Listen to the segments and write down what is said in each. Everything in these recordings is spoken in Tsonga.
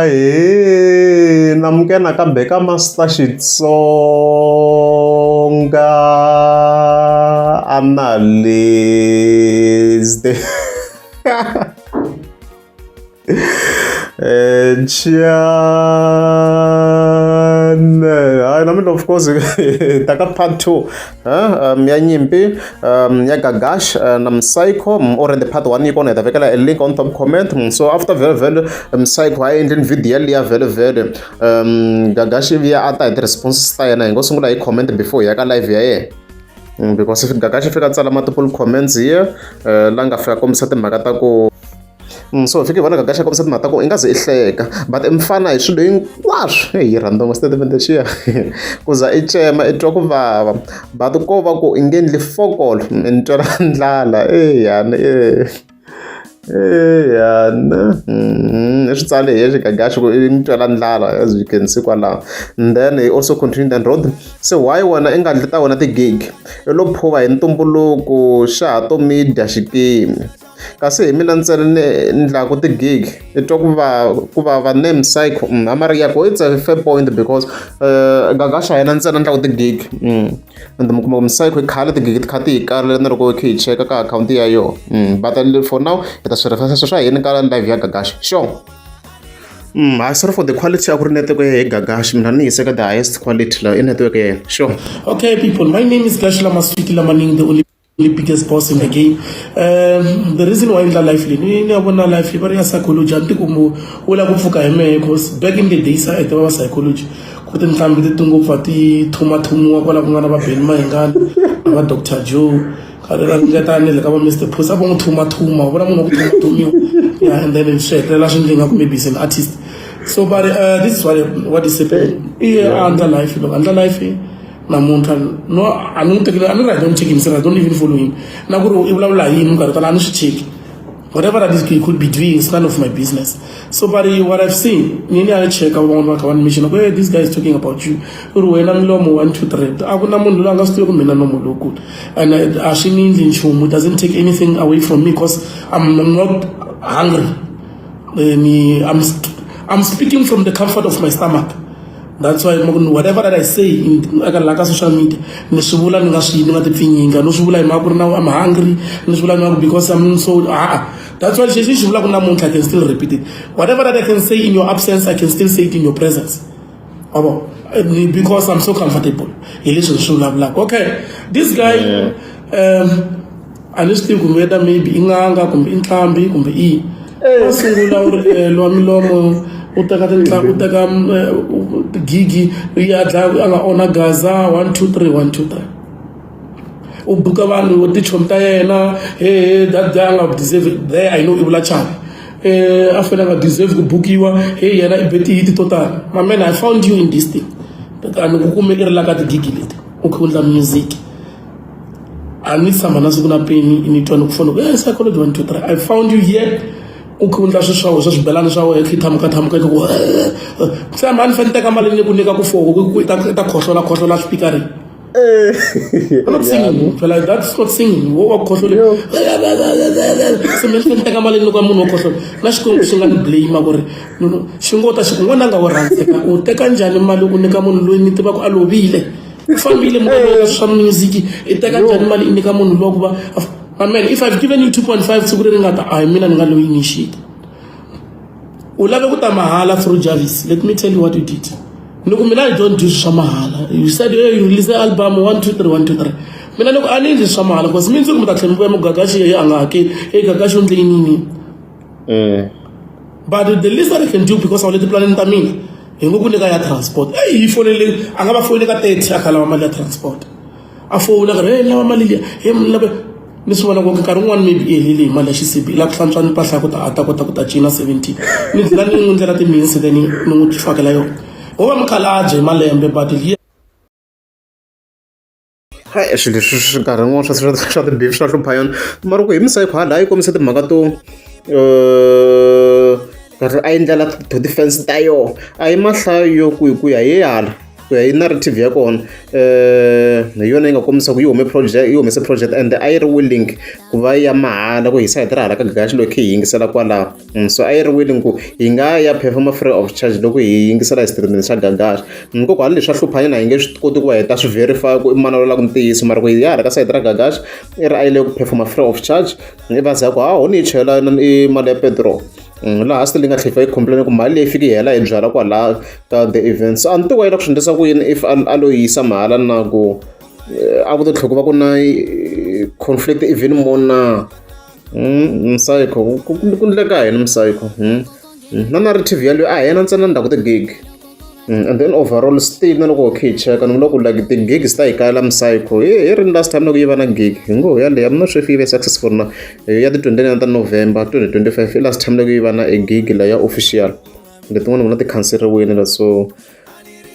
Ahee namukela nakambe ka Master Xitsonga Analyst Channel hayi namuntlha of course hi ta ka part 2 ya nyimpi ya Gagash na Psycho already part 1 yi kona hi ta vekela a link on top comment so after vhele vhele Psycho a endleni video yaliya vhele vhele Gagash ivi a ta hi ti-responses ta yena hi ngo sungula hi comment before hi ya ka live ya yena because Gagash i fika tsala multiple comments here la nga fika kombisa timhaka ta ku So hi fike hi vona Gagash a kombisa timhaka ta ku i nga ze i hleka but i mfana hi swilo hinkwaswo heyi yi rhandza ngopfu xitatimende lexiya ku za i cema i twa ku vava but ko va ku i nge endli fokol ni twela ndlala eyani e eyana i swi tsale hi yexe Gagash ku i ni twela ndlala as you can see kwalaho and then he also continued and wrote se why wena i nga ndli ta wena ti-gig i lo phuva hi ntumbuluko xa ha to mi dya xikimi. Kasi hi mina ntsena ni endlaku ti-gig ni twa ku vava ku vava name psycho a mara ya ko it's a fair point because Gagash a hi yena ntsena a endlaku ti-gig ende mi kuma ku Psycho i khale ti-gig ti kha ti hi kalela na loko hi kha hi cheka ka akhawunti ya yona but for now hi ta swi refer swa hina ka live ya Gagash sure. Hayi sorry for the quality a ku ri network ya he Gagash mina ni yise ka the highest quality la i network ya yena sure. Okay people, my name is Gashla Maswiki Lamaning, the only the biggest boss in the game. The reason why ndla life leyi ni ya vona life va ri ya psychology a ni tiku mu wu lava ku pfuka hi mehe cause back in the days a hi tiva va psychology ku ri tinqambi leti ngopfu a ti thumathumiwa kwala ku nga na va Benny Mayengani na va Doctor Joe nkarhi ra ringeta ni le ka va Mr Post a va n'wi thumathuma u vona munhu wa ku thumathumiwa yeah and then swi hetelela swi ndli nga ku maybe is an artist so but this is what is happening i andla life loko andla life namuntlha no a ni n'wi tekeli a ni ri I don't check him I don't even follow him na ku ri i vulavula hi yini minkarhi yo tala a ni swi cheki whatever that is he could be doing is none of my business so but what I've seen ni ni ya cheka van'wana va kha va ni mention ku hey this guy is talking about you u ri wena milomo 1 2 3 a ku na munhu loyi a nga swi tivi ku mina nomo lowukulu and a swi ni endli nchumu it doesn't take anything away from me because I'm not hungry ni I'm speaking from the comfort of my stomach. That's why whatever that I say in eka la ka social media ni swi vula ni nga swi ni nga ti pfinyinga no swi vula hi mhaka ku ri na I'm hungry ni swi vula ni mhaka because I'm so ah that's why lexi xi vulaka namuntlha I can still repeat it whatever that I can say in your absence I can still say it in your presence abo because I'm so comfortable hi leswi ni swi vulavulaka okay this guy a ni swi tivi kumbe whether maybe i n'anga kumbe i ntlhambi kumbe i yini wa sungula u ri lowa milomo u teka tinhla u teka tigigi ya dlaya a nga onha gaza 1 2 3 1 2 3 u buka vanhu tichomi ta yena he that guy a nga deserve there I know i vula chavi a fanele a nga deserve ku bukiwa he yena i be tihiti to tala my man I found you in this thing a ni ku kume i ri la ka tigigi leti u kha u endla music a ni tshama na siku na peni ni twa ni ku fona ku hey psychology 1 2 3 I found you here u kha u endla swilo swa wena swa swibelani swa wena kha thamuka thamuka ku se mhani fanele teka mali ni ku nyika ku foko ku i ta khohlola khohlola swipikarini I'm not singing phela that's not singing wo wa khohlola se mina fanele teka mali ni ka munhu wo khohlola na xikwembu xi nga ni blame ku ri xi ngo ta xi ku n'wana nga wo rhandzeka u teka njhani mali u nyika munhu loyi ni tivaka a lovile u fambile munhu swa music i teka njhani mali i nyika munhu lowa ku va my man if I've given you 2.5 siku leri nga ta a hi mina ni nga loyi initiate u lave ku ta mahala through Jarvis let me tell you what you did ni ku mina I don't do swa mahala you said hey, you release album 1 2 3 1 2 3 mina ni ku a ni endli swa mahala because mi ndzi ku mi ta tlhela mi vuya mugagaxi yeyi a nga hakeli hey gagaxi u ndle yini but the least that I can do because a wu le tiplanini ta mina hi ngo ku nyika ya transport eyi yi fonele a nga va foyine ka 30 a kha lava mali ya transport a fowuna ka ri hey lava mali liya hey ni lava ni swi vona ku nkarhi wun'wani maybe i helile hi mali ya xisibi i lava ku hlantswa ni mpahla ya ku ta a ta kota ku ta cina 17 ni dlina ni n'wi ndlela timinsi then ni n'wi fakela yona wo va mukhalabye hi malembe but Hayi swilo leswi swi nkarhi wun'wani swa ti-beef swa hlupha yona mara ku hi misava hala yi kombisa timhaka to a yi ndlela to defense ta yona a yi mahlayo yo ku hi ku ya hi hala. Ku ya hi narrative ya kona hi yona yi nga kombisa ku yi hume project yi humese project and a yi ri willing ku va ya mahala ku hi sayiti ra hala ka Gagashi loko hi yingisela kwalaho. So a yi ri willing ku hi nga ya perform free of charge loko hi yingisela hi statement xa Gagashi. Hikokwalaho leswi swa hluphanyana hi nge swi koti ku va hi ta swi verify ku i mani a vulaka ntiyiso mara ku hi ya hala ka sayiti ra Gagashi i ri a yi le ku perform free of charge i va za ku ha ho ni yi chela i mali ya petrol. Laha still yi nga tlhela yi fika yi complain ku mali leyi fiki yi hela hi byala kwalaya ka the event. So a ni tivi ku a yi lava ku swi endlisa ku yini if a lo yi yisa mahala na ku a ku ta tlhela ku va ku na conflict even more na. Psycho ku endleka yini Psycho na narrative yaleyo a hi yena ntsena ndzhaku ti-gig and then overall still na loko hi kha hi cheka ni vula ku like ti-gigs ta hi kayela Psycho hi rini last time loko yi va na gig hi ngo yaleyo I'm not sure if yi ve successful na ya ti 29 ta November 2025 i last time loko yi va na a gig la ya official letin'wana vona ti khanseriwile so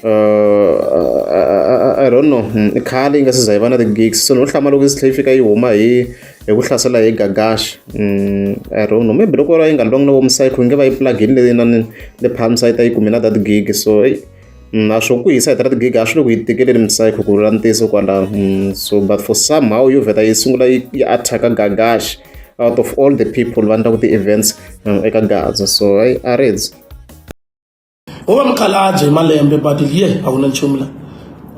I don't know i khale yi nga se za yi va na ti-gigs so no hlamala loko yi tlhela yi fika yi huma hi ku hlasela hi Gagashi I don't know maybe loko yi nga lwangi na vo Psycho yi nge va yi plug-ini le na le Palm site yi kume na that gig so eyi na swo ku hisa hi ra ti-gig a swi le ku yi tikeleni Psycho ku vula ntiyiso kwalaho so but for somehow yo vheta yi sungula yi attack-a Gagashi out of all the people va endlaku ti-events eka Gaza so hayi a ridzi. Wo va mukhalabye hi malembe but here a ku na nchumu la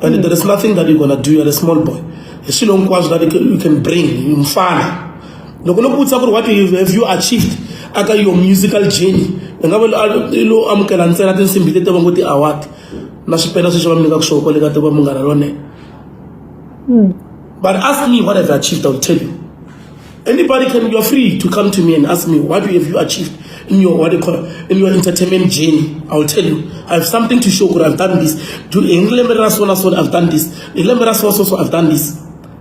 and there is nothing that you're gonna do you're a small boy hi swilo hinkwaswo that you can bring mfana loko no ku vutisa ku ri what have you achieved aka your musical journey i nga va lo amukela ntsena tinsimbhi leti va ngo ti-award na swipela sweswi va mi nyikaka swona kwale ka tiko Munghana Lonene but ask me what have I achieved I will tell you. Anybody can, you're free to come to me and ask me, what have you achieved in your, what do you call it, in your entertainment journey? I will tell you. I have something to show, I've done this. In lembe ra so na so, I've done this. In lembe ra so so so, I've done this.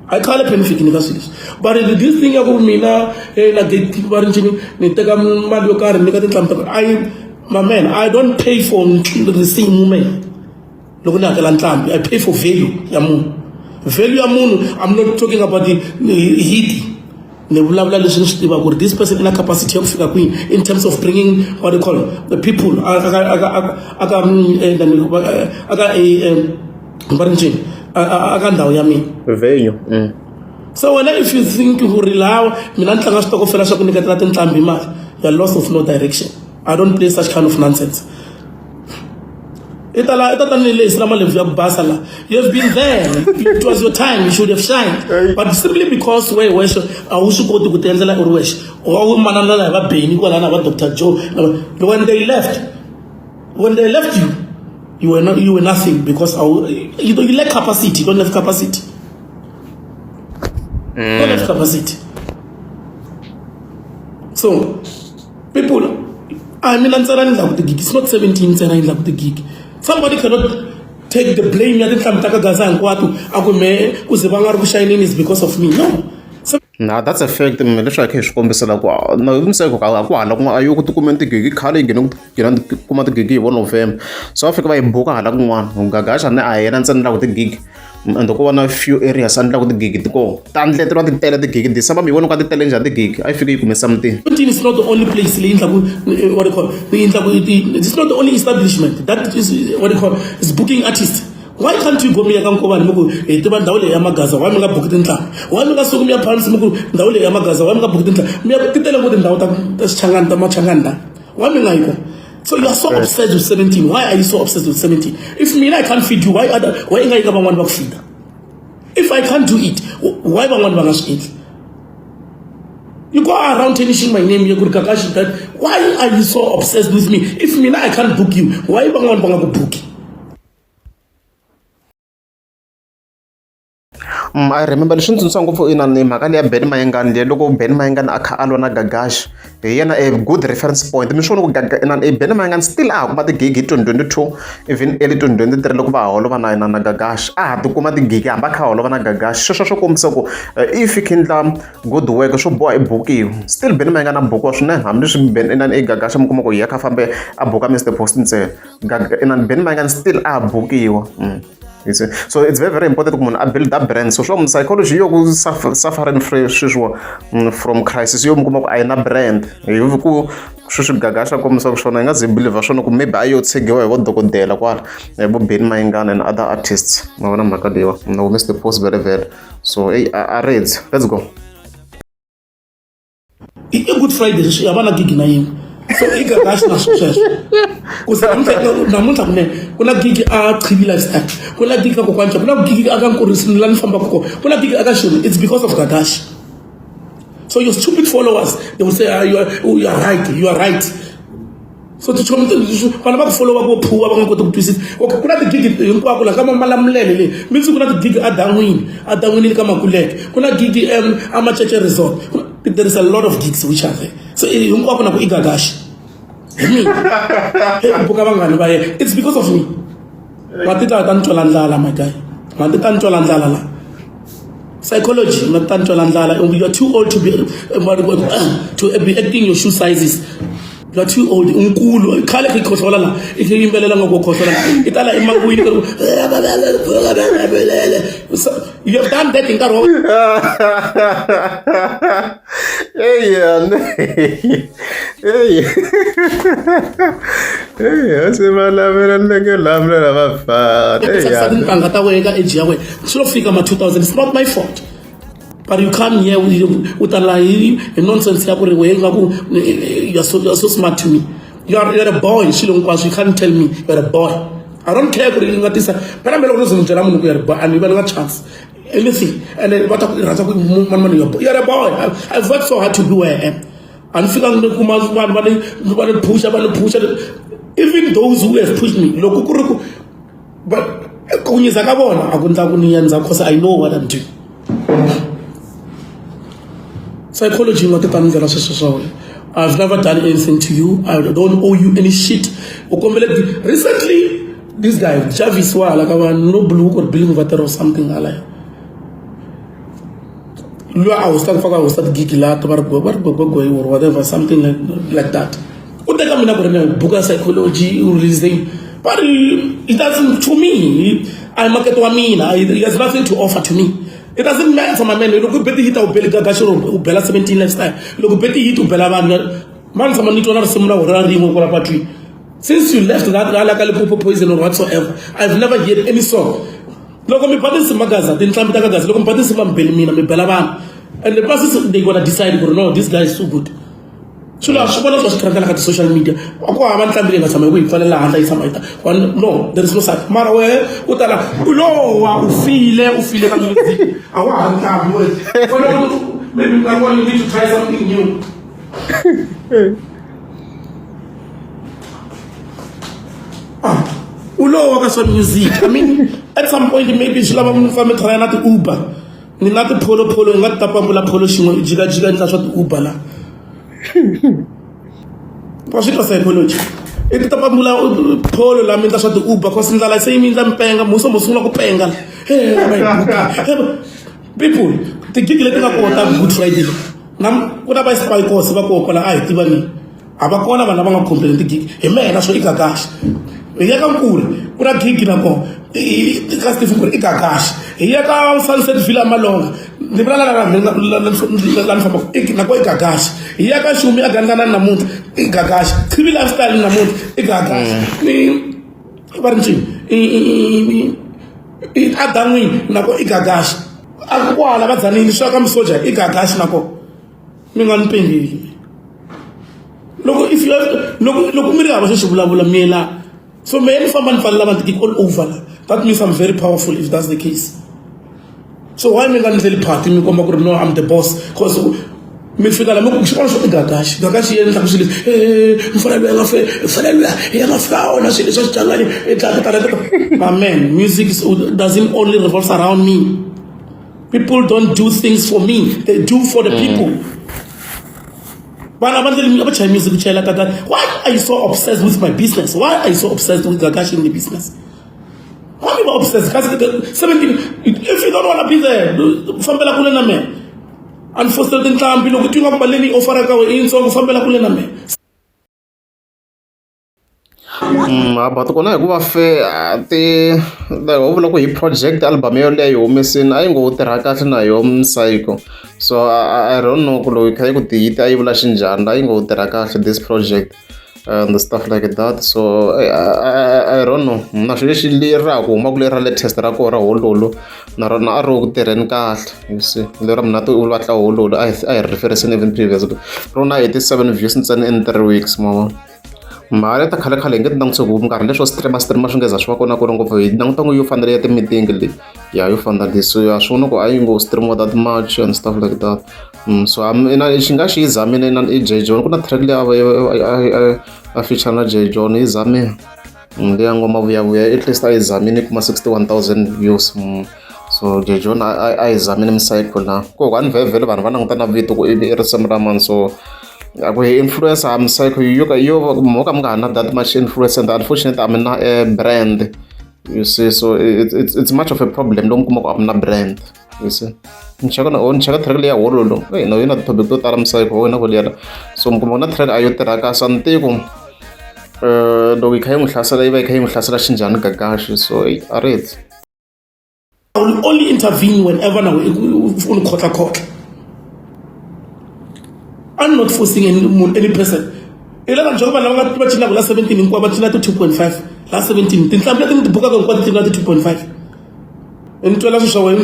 I call it benefit ni ka swilo leswi. But this thing ya ku mina na gatekeeper va ri ncini ni teka mali yo karhi ni nyika tinhlamu ta I my man, I don't pay for risimu man. Loko ni hakela ntlhambi I pay for value ya munhu value ya munhu I'm not talking about the hit ni vulavula leswi ni swi tivaka ku ri this person i na capacity ya ku fika kwini in terms of bringing what they call the people aka aka aka aka va ri ncini aka ndhawu ya mina venue. So wena if you think ku ri lawa mina ni tlanga switokofela swa ku nyiketela tinqambi mali you are lost of no direction. I don't play such kind of nonsense. I ta la i ta ta ni lehisi ra malebvu ya ku basa la. You have been there. It was your time. You should have shined. But simply because wehe wexe a wu swi koti ku ti endlela u ri wexe, wa wu mananana hi va Benny kwalaya na va Doctor Joe. When they left, when they left you, you were not, you were nothing because you lack capacity. You don't have capacity. You don't have capacity. So people, I mean, ntsena ni endlaku tigigi. It's not 17 ntsena yi endlaku tigigi. Somebody cannot take the blame ya tinhlamu ta ka Gaza hinkwato a ku me ku ze va nga ri ku shayineni is because of me. No. So, Na that's a fact mina leswi a kha hi swi kombisela ku na miseko ka ku hala kun'wana a yi ku tikumeni tigigi khale yi nghene ku nghena kuma tigigi hi vo November so va fika va yi buka hala kun'wana Gagaxa ni a hi yena ntsena endlaku tigigi and ko va na few areas a endlaku tigigi ti kona ta ndletelo ti tele tigigi December mi yi vona ku a ti tele njhani tigigi a yi fike yi kume something. 17 is not the only place leyi endlaku what do you call leyi endlaku it's not the only establishment that is what do you call is booking artists. Why can't you go mi ya ka Nkovani mi ku hi tiva ndhawu leyi ya Magaza why mi nga buki tinhlanga why mi nga suki mi ya Palms mi ku ndhawu leyi ya Magaza why mi nga buki tinhlanga mi ya ti tele ngopfu tindhawu ta Xichangani ta Machangani la why mi nga yi kona. So you are so obsessed with 17. Why are you so obsessed with 17? If mina I can't feed you, why other why i nga yi ka van'wani va ku feed? If I can't do it, why van'wani va nga swi endli? You go around tarnishing my name, you Kakashi, that why are you so obsessed with me? If mina I can't book you, why van'wani va nga ku book? I remember leswi ndzi tsundzuxa ngopfu inani mhaka leya Benny Mayengani leyi loko Benny Mayengani a kha a lwa na Gagash hi yena a good reference point mi swi vona ku Gaga inani Benny Mayengani still a ha kuma tigigi hi 2022 even early 2023 loko va ha holova na yena na Gagash a ha tikuma tigigi hambi a kha a holova na Gagash sweswo swo kombisa ku if i endla good work swo boha i bukiwa still Benny Mayengani a bukiwa swinene hambileswi Ben inani i Gagash mi kuma ku hi ya kha a fambe a buka Mister Post ntsena Gaga inani Benny Mayengani still a ha bukiwa. You see, so it's very very important ku munhu a build that brand. So swa psychology yo ku suffering sweswiwa from crisis yo mi kuma ku a yi na brand hi ku sweswi Gagash kombisa ku swona yi nga ze believe swona ku maybe a yo tshegiwa hi vo dokodela kwala vo Benny Mayengani and other artists. Ma vona mhaka leyiwa no miss the post very very. So hey, a reads, let's go. I Good Friday sweswi a va na gigi na yin'we, so i Gagash na sweswo ku se namuntlha kunene ku na gigi a Chivi Lifestyle, ku na gigi ka Kokwani, ku na gigi aka Nkurisi la ni fambaka kona, ku na gigi aka Xoni. It's because of Gagash. So your stupid followers, they will say, ah, you are right, you are right. So tichomi vanhu va ku followa ku phuwa va nga koti ku twisisa. Okay, ku na tigigi hinkwako laha ka Malamulele leyi mitsi, ku na tigigi adan'wini adan'wini ka Makuleke, ku na gigi a Macece Resort. There is a lot of gigs which are there. So hinkwako na ku i Gagash hi mina ku buka vanghani va yena. It's because of me. Mati ta ta ni twela ndlala, my guy, mati ta ni twela ndlala la. Psychology, ma ta ni twela ndlala. You are too old to be acting your shoe sizes. You are too old, unkulu khale khe khohlola la, i khe yimbelela nga ku khohlola i tala emangwini. You have done that hi nkarhi wa Hey, hey, hey, se va lavela ndenge lamula vafana. Tsakisa tintangha ta wena ka age ya wena, swi lo fika ma 2000. It's not my fault, but you come here, u ta la hi nonsense ya ku ri wehe nga ku you are so smart to me. You are a boy. Swilo hinkwaswo you can't tell me. You are a boy. I don't care ku ri i nga tisa phela mbe loko no ze ni byela munhu ku you are a boy, a ni va ni nga chance anything, and then va ta ku i rhandza ku mani mani. You are a boy. I've worked so hard to be where I am. A ni fika ni kuma vanhu va ni phusha, va ni phusha. Even those who have pushed me, loko ku ri ku ku nyiza ka vona a ku ndla ku ni endza, cause I know what I'm doing. Psychology nga ti ta ni ndlela sweswo swa wena. I've never done anything to you. I don't owe you any shit. U kombele recently this guy Jarvis wa hala ka vanhu no blue or billing vater or something hala luya a hosta ku faka hosta tigigi la va ri va ri gwegwegwe or whatever, something like that. U teka mina ku ri ni buka psychology releasing, but it doesn't to me. I market wa mina, he has nothing to offer to me. It doesn't matter, my man. Loko u be ti-hit, u beli Gagash, u bela 17 Lifestyle. Loko u be ti-hit, u bela vanhu mani. Tshama ni twa na risimu ra hora rin'we kwala patwini. Since you left that hala ka Limpopo Poison or whatsoever, I've never heard any song. Loko mi ba tinsimu Gaza, tinhlambi ta ka Gaza, loko mi ba tinsimu mi beli mina, mi bela vanhu, and the process they gonna decide ku ri no, this guy is so good. Swilo a swi vona swa swi trendela ka ti-social media. A ku hava nhlambi leyi nga tshama hi ku hi pfalela handle yi tshama yi ta. No, there is no such. Mara wehe u tala u lowa, u file, u file ka music, a wa ha nhlambi wena. Maybe nkarhi wun'wana you need to try something new. Ah, u lowa ka swa music. I mean, at some point maybe swi lava mi famba mi try na ti-Uber ni na tipholopholo, i nga ti ta pambula pholo xin'we, i jikajika endla swa ti-Uber la. Wa swi twa psychology, i ti ta pambula pholo la mi endla swa ti-Uber, cause ndlala se yi mi endla mi penga muso mo sungula ku penga la. People, tigigi leti nga kona ta Good Friday na ku na va spikos va koho kwala a hi tiva ni a va kona vanhu lava nga complain tigigi hi mehe swo i Gagash. Hi ya ka Nkuri, ku na gigi na kona ka Stephen Nkuri, i Gagash. Hi ya ka Sunset Villa Malonga, ni vula la la ni fambaka na kona, i Gagash. Hi ya ka Xumi a Gandlana namuntlha, i Gagash. Chivi Lifestyle namuntlha, i Gagash. Ni va ri ncini i adan'wini na kona, i Gagash. A kwala va dzanini swa ka misoja, i Gagash na kona. Mi nga ni pengeli loko if you have, loko mi ri hava xo xi vulavula miyela. So mehe ni famba ni pfalela vanhu tigigi all over la. That means I'm very powerful if that's the case. So why mi nga ndleli party mi komba ku ri no, I'm the boss? Cause mi fika la mi ku xikolo xo i Gagash, Gagash yi endla ku swilo leswi, mfana loyi a nga fe, mfana luya ya nga fika a onha swilo leswi swa xichangani i dlaya tala. My man, music doesn't only revolve around me. People don't do things for me, they do for the people. Vana va ndlela va chaya music, chayela Gagash. Why are you so obsessed with my business? Why are you so obsessed with Gagash in the business? Why are you obsessed? Kasi 17, if you don't want to be there, fambela kule na mina. A ni fositela tinhlambi loko twi nga ku mali leyi offeraka wena i yitsongo, fambela kule na mina. But kona hikuva fe ti ho vula ku hi project album yoleyo yi humesini a yi ngo tirha kahle na yo Psycho. So I don't know ku loko yi kha yi ku ti-hit a yi vula xinjhani, a yi ngo tirha kahle this project and stuff like that. So I don't know. Na xilo lexi leri ra ha ku humaka leri ra latest ra kona ra Hololo na rona a ri ku tirheni kahle, you see. Lera Munati u vatla Hololo a hi reference even previous rona 87 views ntsena in 3 weeks, ma vona. Mali ta khale khale hi nge ti langutisi ku minkarhi leswo stream stream swi nge za swi va kona ku ri ngopfu, hi languta ngo yo fanele ya ti-meeting leyi ya yo fana leyi. So ya swi vona ku a yi ngo stream that much and stuff like that. So ina xi nga xi yi zamile na i J John, ku na track leyi a a feature na J John, yi zamile leya ngoma vuyavuya, at least a yi zamile yi kuma 61,000 views. So J John a yi zamile Psycho la ku a ni vhevhele vanhu va languta na vito ku i risimu ra mani. So a ku hi influencer a Psycho yo ka yo mo ka mi nga ha na that much influence, and unfortunately a mi na a brand, you see. So it's much of a problem lomu kuma ku a mi na brand, you see. Ni cheka na ni cheka track leya Hololo, hey no, yi na topic to tala Psycho wena ku liyela. So mi kuma ku na track a yo tirha kahle, a ni tivi ku loko yi kha yi n'wi hlasela yi va yi kha yi n'wi hlasela xinjhani Gagashi. So a ri I will only intervene whenever now u khotla khotla. I'm not forcing any person. I lava njhoko vanhu lava nga va cinaka la 17 hinkwavo va cina ti 2.5 la 17, tinhlambi leti ni ti bukaka hinkwato ti cina ti 2.5. Ni twela swilo swa wena,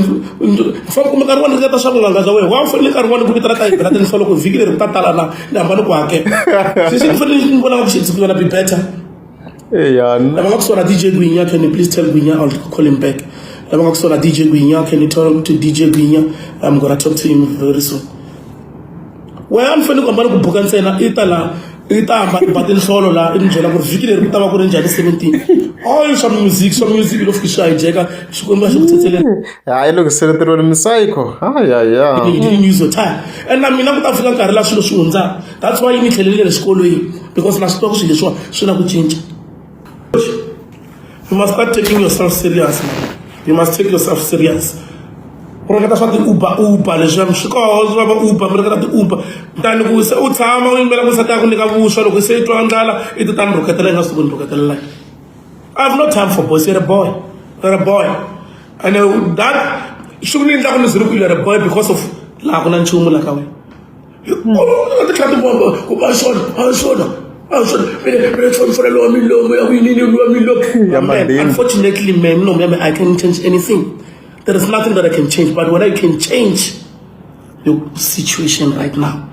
famba kumbe nkarhi wun'wana ringeta swa vun'anga bya wena, wa fanele nkarhi wun'wana ku vitana ta hibela tinhlolo ku vhiki leri ku ta tala na ni hamba ni ku hakela sweswi ni fanele ni vona ku it's gonna be better. Ya. Lava nga kusuhi na DJ Gwinya, can you please tell Gwinya I'll call him back? Lava nga kusuhi na DJ Gwinya, can you tell to DJ Gwinya I'm gonna talk to him very soon? Wena ni fanele ku hambana ku buka ntsena, i ta laha i ta hamba i ba tinhlolo laha i ni byela ku ri vhiki leri ku ta va ku ri njhani 17. All swa music, swa music lo fika swi hijeka, Xikwembu a xi ku tsetseleli. Hayi, loko seketeriwile Psycho, hayaya. You didn't use your time, and na mina ku ta fika nkarhi laha swilo swi hundzaka. That's why ni tlhelelile le xikolweni, because na swi tiva ku swilo leswiwa swi na ku cinca. You must start taking yourself serious, man. You must take yourself serious. Ku ringeta swa ti-Uber, Uber leswiya swi koho swa va Uber, mi ringeta ti-Uber tani ku se u tshama u yimela ku nsati ya ku nyika vuswa, loko se i twa ndlala i ti tani rhuketela, i nga swi ku ni rhuketelela. I have no time for boys. You're a boy. You're a boy. And that swi ku ni endla ku ni ziri ku you're a boy because of laha ku na nchumu la ka wena. Ti tlhela ti ku va swona, a swona, a swona. Mina tsonfela wa milomo ya ku yini wa milomo. Ya Man, madini. unfortunately, man, no, man, I can't change anything. There is nothing that I can change. But when I can change your situation right now,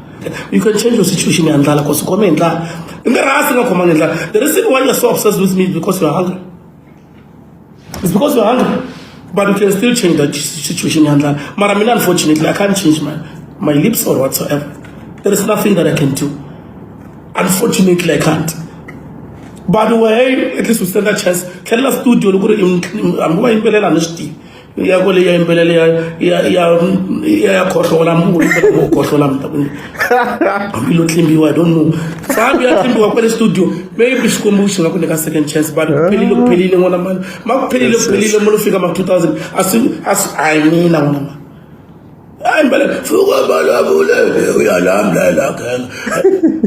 you can change your situation ya ndlala, because u khome hi ndlala. I nge rhasi nga khomanga hi ndlala. The reason why you're so obsessed with me is because you're hungry. It's because you're hungry. But you can still change that situation ya ndlala. Mara mina, unfortunately, I can't change my lips or whatsoever. There is nothing that I can do. Unfortunately, I can't. But way at least we stand a chance. Tlhelela studio loko ri hambi va yimbelela ni swi tivi ya ko leyi ya yimbelela ya ya ya ya ya khohlola, hambi ku yimbelela ku khohlola mi ta ku hambi lo tlimbiwa, I don't know. Hambi ya tlimbiwa kwale studio, maybe Xikwembu xi nga ku nyika second chance, but ku phelile, ku phelile n'wana mani, ma ku phelile, ku phelile mo lo fika ma 2000 a swi a hi mina n'wana mani a yimbelela fika vulavule uyalamlela khena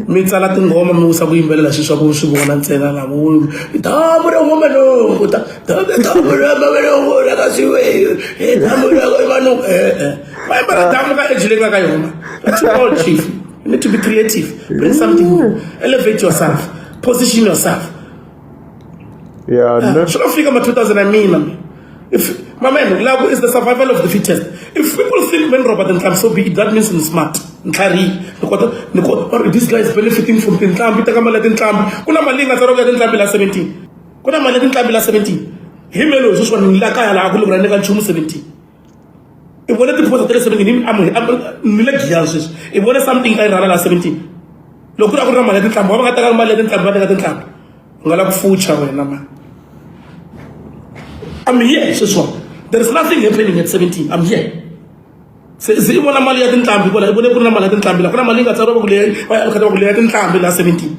mi tsala tinghoma mi wisa ku yimbelela swilo swa ku swi vona ntsena na vu damu ra n'wamalungu damu ra mamalungu ra ka siwe damu ra malungu va yimbelela damu ka age leyi nga ka yona. That's all, chief. You need to be creative. Bring something new, elevate yourself, position yourself. Ya ne. Swi lo fika ma 2000 and mina if my man la is the survival of the fittest. If people think men roba tinhlambi, so be it. That means I'm smart, ntlharihi, ni kota ni kota or this guy is benefiting from tinhlambi, teka mali ya tinhlambi. Ku na mali yi nga tsariwa ya tinhlambi la 17, ku na mali ya tinhlambi la 17 hi me loyi sweswiwani ni la kaya laha ku le ku nyika nchumu 17. I vone tiposa ta le 17 ni le Giyani sweswi, i vone something ka yi rhala la 17. Loko ku ri a ku ri na mali ya tinhlambi, va nga teka mali ya tinhlambi, va teka tinhlambi. U nga la ku fucha wena man. I'm here sweswiwani. There is nothing happening at 17. I'm here. Se i vona mali ya tinhlambi kwala, i vone ku ri na mali ya tinhlambi la, ku na mali yi nga tsariwa ku leyi va ya va ku leyi ya tinhlambi la 17.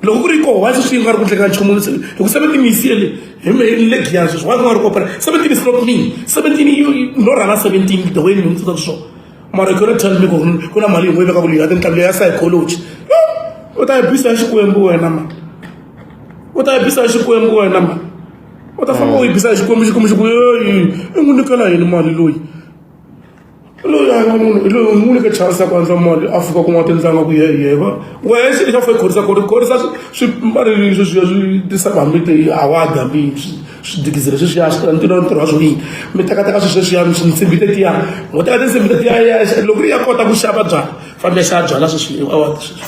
Loko ku ri koho, why sweswi yi nga ri ku endleka nchumu? Hi ku 17 yi siyele hi me ni le Giyani sweswi, why ku nga ri kopela 17 is not me. 17 you no rhanga 17 the way ni hundzisa swona. Mara you cannot tell me ku ku na mali yin'we yi veka ku leyi ya tinhlambi ya psychology. U ta yi bisa ya Xikwembu wena man. U ta yi bisa hi Xikwembu wena mani. U ta famba u yi bisa hi Xikwembu, Xikwembu xi ku heyi i n'wi nyikela yini mali loyi. Loyi a nga munhu loyi n'wi nyike chance ya ku endla mali a fika kuma tintlanga ku ye ye va wehe xilo xa fika khorisa khorisa khorisa swi mali sweswiya swi tisa hambi ti-award hambi swidikizelo sweswiya swi ntirho ntirho wa swo yini mi tekateka swilo sweswiya tinsimbhi tetiya mo teka tinsimbhi tetiya ya loko ri ya kota ku xava byala fambi ya xava byala sweswi award sweswi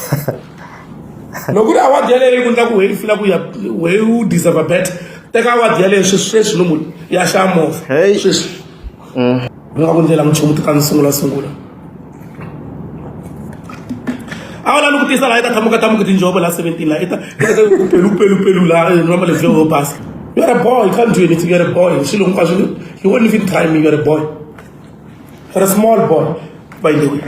loko ri award yaleyo yi ku endla ku wehe fila ku ya wehe u deserve better teka award yaleyo sweswi sweswi no munhu ya xava movha sweswi ni nga ku ndlela nchumu ti ta ni sungula sungula a wu lavi ku tisa laha i ta thamuka thamuka tinjhovo laha 17 laha i ta i ta ku pelu pelu pelu laha nwa malebvu yo basa you are a boy you can't do anything you are a boy swilo hinkwaswo you won't even try me you are a boy you are a small boy by the way.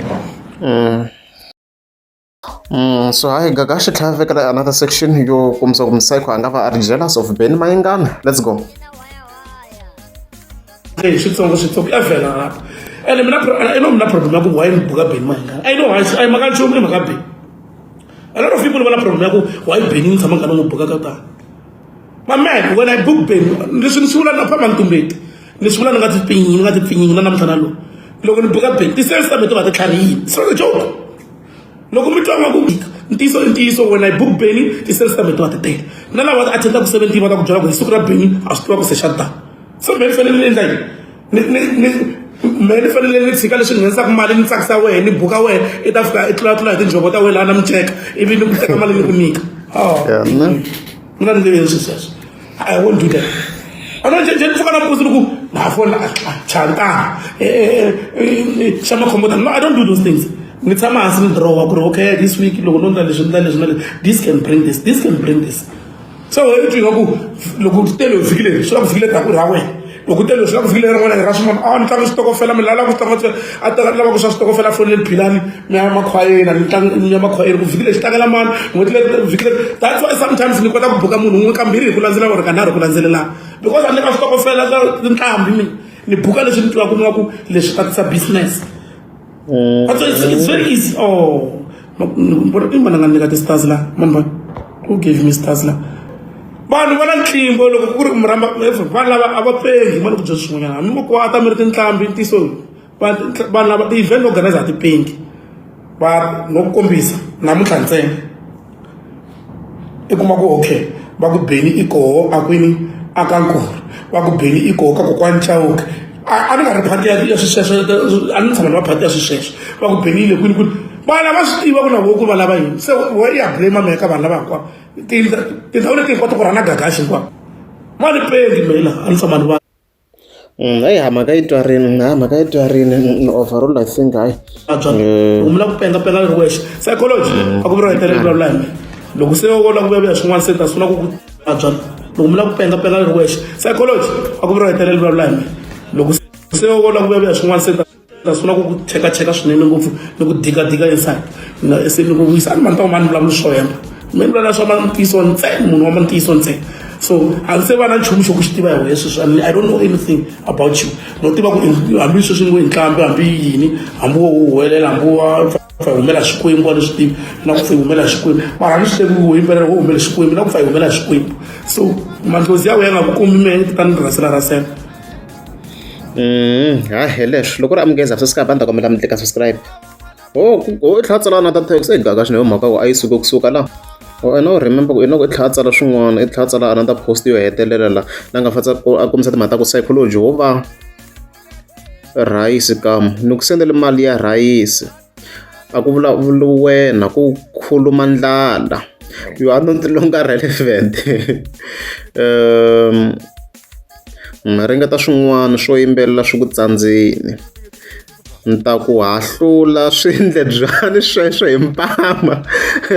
So hayi Gagashi tlhela vekela another section yo kombisa ku Psycho a nga va a ri jealous of Benny Mayengani. Let's go. Hey, switsongo switsongo ya vhela lapha ene mina I know mina problem ya ku why ni buka Benny Mayengani. I know why a hi mhaka nchumu i mhaka Benny. A lot of people va na problem ya ku why Benny ni tshama nkarhi n'wi buka ka tala. My man, when I book Benny, leswi ni swi vula na phama ni tumbeti ni swi vula ni nga ti pfinyingi ni nga ti pfinyingi na namuntlha na lowu loko ni buka Benny ti-sales ta mina ti va ti tlharihile. It's not a joke. Loko mi twa nga ku ntiyiso i ntiyiso when I book Benny ti-sales ta mina ti va ti tele na lava va attendaka 17 va ta ku byela ku hi siku ra Benny a swi tiva ku se xa ta so me ni fanele ni endla yini ni ni ni me ni fanele ni tshika leswi nghenisaka mali ni tsakisa wehe ni buka wehe i ta fika i tlulatlula hi tinjhovo ta wehe laha na miceka ivi ni ku teka mali ni ku nyika mina ni nge endli sweswo. I won't do that. A no njhe ni pfuka nampundzu ni ku na ha fona chantana xa makhombo no I don't do those things. Ni tshama hansi ni dirowa ku ri okay this week loko no ndla leswi ndla leswi na leswi this can bring this this can bring this. So wena u twi nga ku loko tele vhiki leri swi la ku vhiki leri ra wena loko tele swi la ku vhiki leri rin'wana ra swin'wana a ni tlanga xitokofela mi lava ku xitokofela a teka lava ku xa xitokofela fonini philani mi ya makhwayeni a ni tlangi ni ya makhwayeni ku vhiki lexi tlangela mani n'hweti leri vhiki leri that's why sometimes ni kota ku buka munhu un'we kambirhi hi ku landzela or kanharhu hi ku landzelelana because a ni ka switokofela swa tinqambi mina ni buka leswi ni twaka ni nga ku leswi ta tisa business. That's why it's very easy. Oh, i mani a nga nyika ti-stars la mani who gave me stars la vanhu va na ntlimbo loko ku ri ku mi rhamba vanhu lava a va pengi mani ku bya swin'wanyana hambi mo kwata mi ri tinqambi ntiyiso vanhu lava ti-event organizer a ti pengi va no ku kombisa namuntlha ntsena i kuma ku okay va ku Benny i koho a kwini a ka Nkoro va ku Benny i koho ka kokwani Chauke a ni nga ri phati ya swisweswo a ni tshama ni va phati ya swisweswo va ku Benny yi le kwini kwini vanhu va swi tiva ku na vo ku va lava yini se wa i ya blame mehe ka vanhu lava hinkwavo tindhawu leti hinkwato ku rhana Gagashi hinkwavo mani pengi mehe laha a ni tshama ni va. Heyi ha mhaka yi twarini ha mhaka yi twarini overall I think hayi. Loko mi lava ku penga penga ri wexe psychology a ku vi ro hetelela vulavula hi mina loko se wo lava ku vuyavuya swin'wana se ni ta sungula ku ku loko mi lava ku penga penga ri wexe psychology a ku vi ro hetelela vulavula hi mina loko se wo lava ku vuyavuya swin'wana se ni ta ta sungula ku ku chekacheka swinene ngopfu ni ku dikadika inside na se ni ku vuyisa a ni mani ta ku mani vulavula swo hemba mi ni vulavula swa ntiyiso ntsena munhu wa ntiyiso ntsena so a ndzi se va na nchumu xo ku xi tiva hi wehe sweswi I don't know anything about you no tiva ku hambi sweswi ni ngo i nqambi hambi yini hambi wo huwelela hambi wa pfa hi humela Xikwembu a ni swi tivi na ku pfa hi humela Xikwembu mara a ni swi tivi ku yimbelela wo humela Xikwembu na ku pfa hi humela Xikwembu so mandlhozi ya wena ya nga ku kombi mehe ta ni rhasela rhasela. Ha hi leswo loko ri amukeza subscribe a ni ta kombela mi tlika subscribe oh i tlhela a tsala another text eyi gaga swinene mhaka ku a yi suke kusuka la oh and I remember ku i tlhela a tsala swin'wana i tlhela a tsala another post yo hetelela la la nga fatsa a kombisa timhaka ta ku psychology wo va rhayisi kam ni ku sendele mali ya rhayisi a ku vulavuli wena ku khuluma ndlala you are not longer relevant. Ringeta swin'wana swo yimbelela swi ku tsandzile ni ta ku hahlula swindlebyani sweswo hi mpama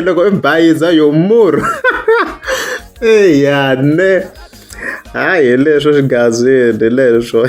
loko i bayiza yo murhu eya ne hayi hi leswo xigazini hi leswo.